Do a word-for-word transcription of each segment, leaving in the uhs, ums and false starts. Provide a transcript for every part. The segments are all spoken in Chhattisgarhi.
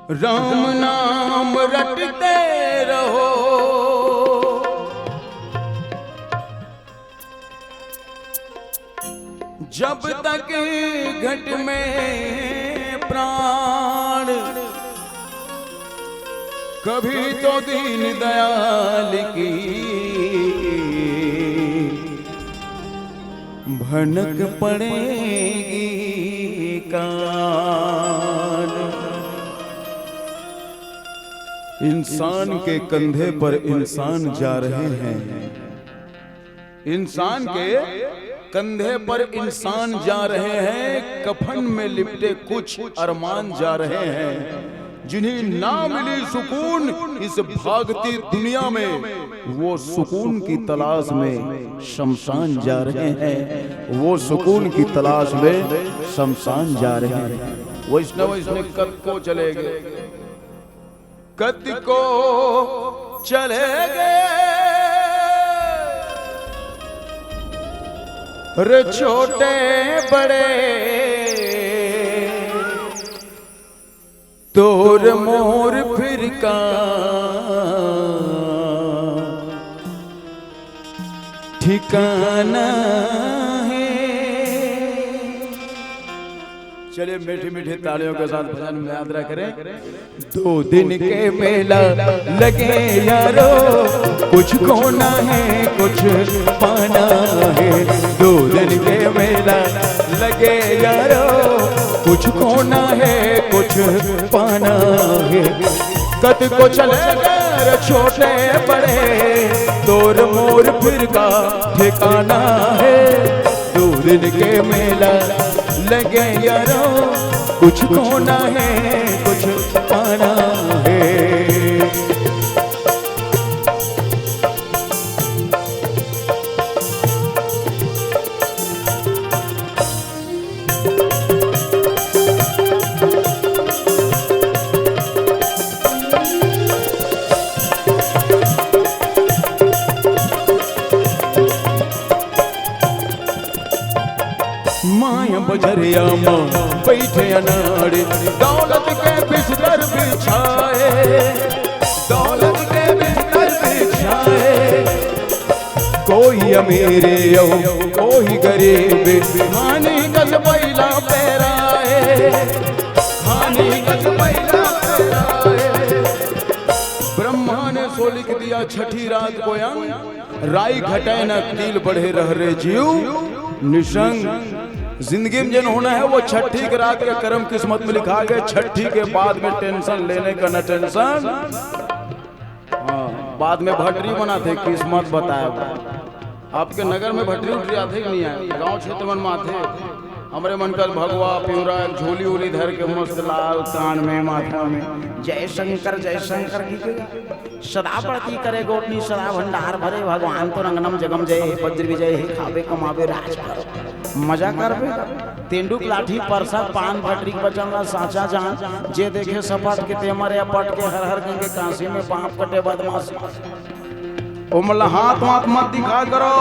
राम नाम रटते रहो, जब तक घट में प्राण, कभी तो दीन दयाल की भनक पड़ेगी कान। इंसान के कंधे पर इंसान जा रहे हैं, इंसान के कंधे पर इंसान जा रहे हैं, कफन में लिपटे कुछ अरमान जा रहे हैं। जिन्हें ना मिली सुकून इस भागती दुनिया में, वो सुकून की तलाश में शमशान जा रहे हैं, वो सुकून की तलाश में शमशान जा रहे हैं। वैष्णव इसने कद को चले गए, कद को चले गए रे छोटे बड़े, तोर मोर फिर का ठिकाना है। चलिए, मीठी मीठी तालियों के साथ भजन में यात्रा करें। दो दिन के मेला लगे यारो, कुछ खोना है, कुछ पाना है। दो दिन के मेला लगे यारो, कुछ खोना है, कुछ पाना है। कद को चले गए छोटे बड़े, तोर मोर फिर का ठिकाना है। दो दिन के मेला लगे यारो, कुछ खोना है, कुछ पाना है। माया बजरिया में बैठे अनाड़ी, दौलत के बिस्तर बिछाए, दौलत के बिस्तर बिछाए। कोई अमीर अउ कोई गरीब, खानी गज बैला पैराए, खानी गज बैला पैराए। ब्रह्मा ने सो लिख दिया छठी रात को अंग, राई घटे न तिल बढ़े रह रे जीव निसंग। जिंदगी में जिन होना है वो छठी के रात के कर्म किस्मत में लिखा के, छठी के बाद में टेंशन लेने का न टेंशन। हाँ, बाद में भटरी बनाथे, किस्मत बताए बा। आपके नगर में भटरी उठरी आथे कि नहीं आए? गांव क्षेत्र मन में आथे। हमरे मन कल भगवा, पिंवरा, झोली उली धर के मस्त लाल कान में, माथा में, "जय शंकर, जय शंकर" की के सदा बढ़ती करे गोटनी, सदा भंडार भरे, भगवान तो रंगनम जगम जय, हे वज्र विजय, हे खाबे कमाबे राज करो, मजा करबे। तेंदूक लाठी परसा पान भटरी के बचन ला साचा जान, जे देखे सपट के ते मरे अपट के, हर हर गंगे काशी में पाप कटे बदमाश। ओमला हाथ वाथ मत दिखा करो।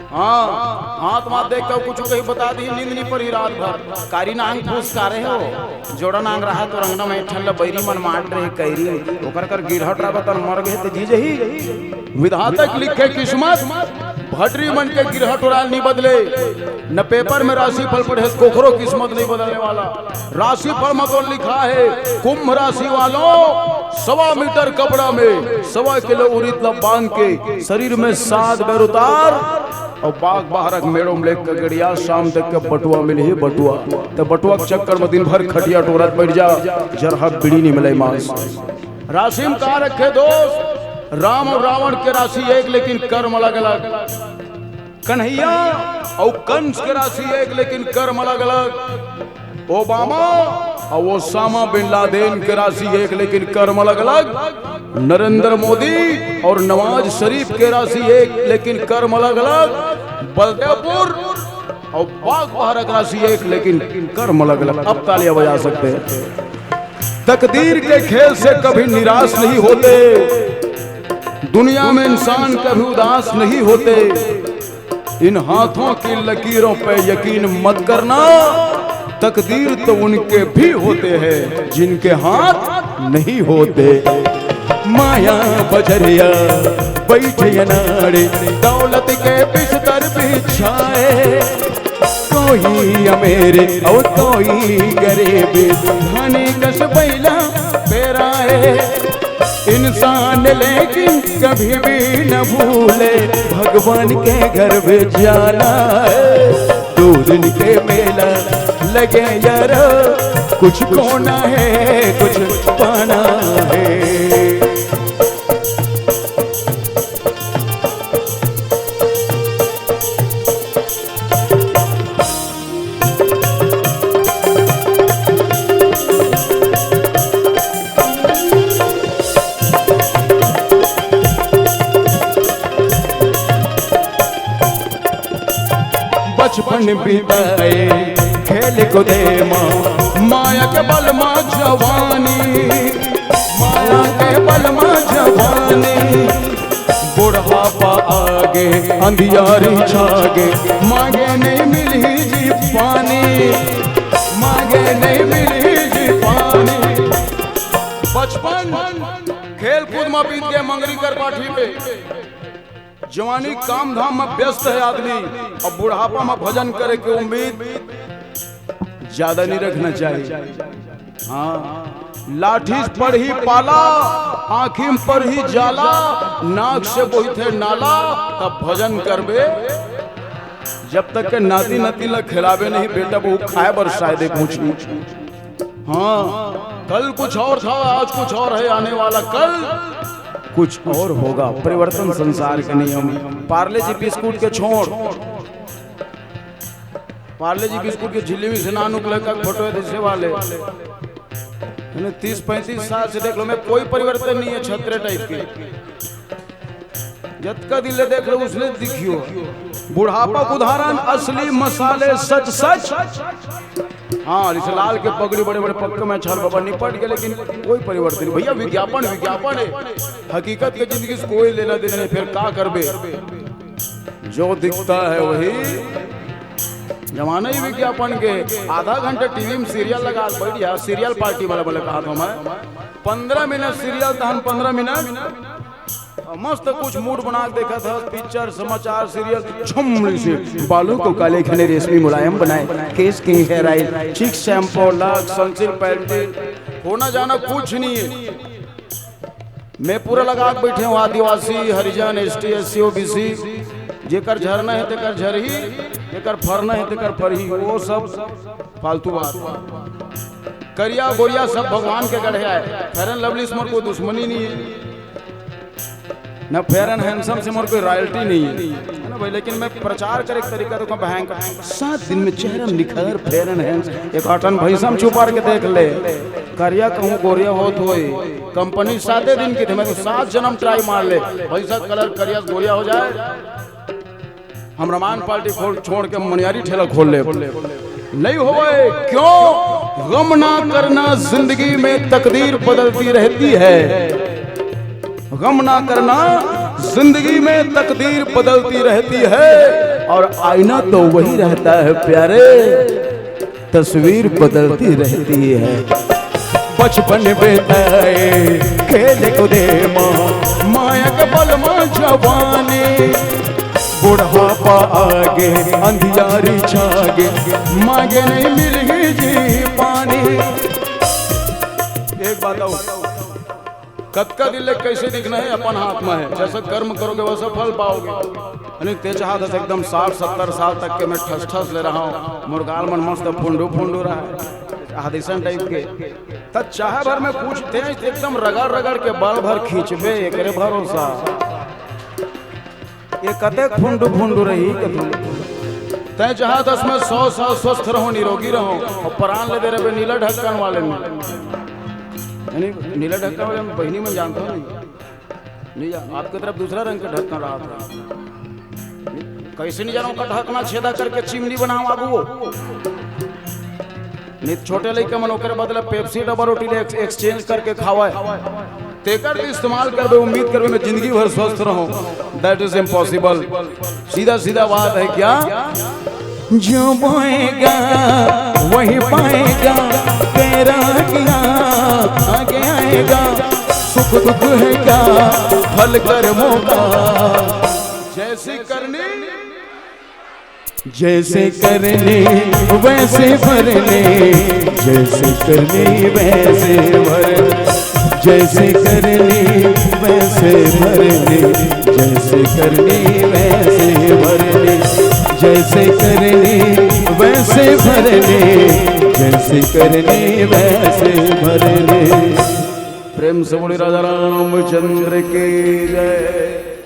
हाँ, हाथ वाथ देख के कुछ कहीं बता दी, नींद नहीं पड़ी रात भर। कारी नांग फूस कारे हो, जोड़ा नांग रहा तो रंगना में ठन ला बैरी मन मार रहे कैरी, ओकर कर गिरहट रहा बतन मर गए तो जी जही। विधाता के लिखे किस्मत, भटरी मन के गिरहट उड़ाल नहीं बदले, न पेपर में राशिफल पढ़े, कोखरो किस्मत नहीं बदलने वाला। राशिफल में तो लिखा है, कुंभ राशि वालों, सवा मीटर कपड़ा में सवा किलो उड़ीद ला बांध के शरीर में सात बेर उतार और बाग बहरक मेड़ो में लेकर गड़िया, शाम तक के बटुआ मिलही बटुआ। तो बटुआ के चक्कर में दिन भर खटिया टोरत बैठ जा, जरहा बीड़ी नहीं मिले मांस। राशि में का रखे दोस्त, राम और रावण के राशि एक लेकिन कर्म अलग अलग। कन्हैया और कंस के राशि एक लेकिन कर्म अलग अलग। ओबामा और ओसामा बिन लादेन के राशि एक लेकिन कर्म अलग अलग। नरेंद्र मोदी और नवाज शरीफ के राशि एक लेकिन कर्म अलग अलग। बलदेवपुर और बाग बहरक राशि एक लेकिन कर्म अलग अलग। अब तालियां बजा सकते हैं। तकदीर के खेल से कभी निराश नहीं होते, दुनिया में इंसान कभी उदास नहीं होते। इन हाथों की लकीरों पे यकीन मत करना, तकदीर तो उनके भी होते हैं जिनके हाथ नहीं होते। माया बजरिया बैठे अनाड़े, दौलत के बिस्तर बिछाए। कोई अमीर और कोई गरीब, धनी कस बैला पेराए। इंसान लेकिन कभी भी न भूले, भगवान के घर में जाना है। दो दिन के मेला लगे यारो, कुछ खोना है, कुछ पाना है। बचपन बिताए खेल कूदे मा, माया के बल मा जवानी, माया के बल मा जवानी। बुढ़ापा आगे, अंधियारी छागे, मांगे नहीं मिली जी पानी, मांगे नहीं मिली जी पानी। बचपन खेल कूद मा बीत गए, मंगरी कर पाठी पे। जवानी काम धाम में व्यस्त है आदमी, अब बुढ़ापा में भजन करे के उम्मीद ज्यादा नहीं रखना चाहिए। हाँ, लाठी से पड़ही पाला, आँखी में पड़ही जाला, नाक से बोहिथे नाला, तब भजन करबे। जब तक के नाती नती ला खिलाबे नहीं, बेटा बहू खाए बर शायद पूछी। हाँ, कल कुछ और था, आज कुछ और है, आने वाला कल कुछ और होगा। परिवर्तन संसार के नियम। पार्ले जी बिस्कुट के छोड़, पार्ले जी बिस्कुट के झिल्ली में से ना नुकले का फोटो है, दूसरे वाले। यानी तीस पैंतीस साल से देख लो, मैं कोई परिवर्तन नहीं है, छत्रे टाइप के। जतका दिन ले देख लो, उसने दिखियो। बुढ़ापा के उदाहरण, असली मसाले सच सच। हाँ, इस लाल के पगड़ी बड़े बड़े पक्के में छाल बाबा निपट गए, लेकिन कोई परिवर्तन नहीं। भैया, विज्ञापन, विज्ञापन है, हकीकत के जिंदगी से कोई लेना देना नहीं। फिर का करबे, जो दिखता है वही। जमाना ही विज्ञापन के। आधा घंटा टीवी में सीरियल लगा के बैठ गया, सीरियल पार्टी वाला बोले कहा था मैं, पंद्रह मिनट सीरियल, तहन पंद्रह मिनट मस्त कुछ मूड बना के देखा था, पिक्चर, समाचार, सीरियल। छमड़ी से बालों को काले घने रेशमी मुलायम बनाए, केश के हेयर ऑयल, चिक शैम्पू, लक्स, सनसिल्क पैलेट, होना जाना कुछ नहीं है। मैं पूरा लगा के बैठे हूँ, आदिवासी, हरिजन, एसटी, एससी, ओबीसी। जेकर झरना है तेकर झरही, जेकर फरना है तेकर फरही, वो सब फालतू बात। करिया गोरिया सब भगवान के गढ़े आए। फेयर एंड लवली से मोर कोई दुश्मनी नहीं है, न फेयर एंड हैंडसम से मोर कोई रॉयल्टी नहीं है, है ना भाई? लेकिन मैं प्रचार करे के तरीका देखो, भयंकर। सात दिन में चेहरा निखार, फेयर एंड हैंडसम। एक आठन भैंसम छुपार के देख ले, करिया कहूँ गोरिया होत होई। कंपनी साते दिन की थी, मैं तो सात जन्म ट्राई मार ले, भैंसा कलर करिया गोरिया हो जाए। हम रामायण पार्टी खोल, छोड़ के मनियारी ठेला खोल ले। नहीं होए, क्यों? गम ना करना, जिंदगी में तकदीर बदलती रहती है। गम ना करना, जिंदगी में तकदीर बदलती रहती है, और आईना तो वही रहता है प्यारे, तस्वीर बदलती रहती है। बचपन बिताए खेल कूदे माँ, माया के बल माँ जवानी। बुढ़ापा आगे, अंधियारी छागे, मांगे नहीं मिलही जी पानी। एक बात और, कतका दिन ले कैसे दिखना है अपन हाथ में है। जैसा कर्म करोगे वैसा फल पाओगे। यानी ते चाहत हस एकदम साठ सत्तर साल तक के मैं ठस ठस ले रहा हूँ, मोर गाल मन मस्त फुंडू फुंडू रहा है, आदिसन टाइप के। त चाहे भर में कुछ तेज एकदम रगड़ रगड़ के बाल भर खींचबे, एकरे भरोसा। ये कतेक फुंडू फुंडू रही के तू। तय चाहत हस मैं सौ साल स्वस्थ रहूं, निरोगी रहूं, और प्राण ले दे रहे नीला ढक्कन वाले में। यानी नीला ढक्कन वाले में बहिनी मन जानता हूँ नहीं। नहीं जा, आपकी तरफ दूसरा रंग का ढक्कन रहा था। कैसे नहीं जानो का ढक्कना छेदा करके चिमनी बनाओ आगू वो। नहीं तो छोटे लइका मन ओकरे बदले पेप्सी डबल रोटी ले एक्स-, एक्सचेंज करके खावे। तेकर भी इस्तेमाल करबे, उम्मीद करबे मैं जिंदगी भर स्वस्थ रहूं। That is impossible। सीधा सीधा बात है क्या? जो बोएगा वही पाएगा, तेरा क्या आगे आएगा, सुख दुख है क्या फल कर्मों का। जैसी करनी, जैसे करनी वैसे भरने, जैसे करनी वैसे भरने, जैसे करनी वैसे भरने, जैसे करनी वैसे भरने, जैसे करनी वैसे भरने, जैसे करनी वैसे भरने। प्रेम से बोले राजा रामचंद्र की जय।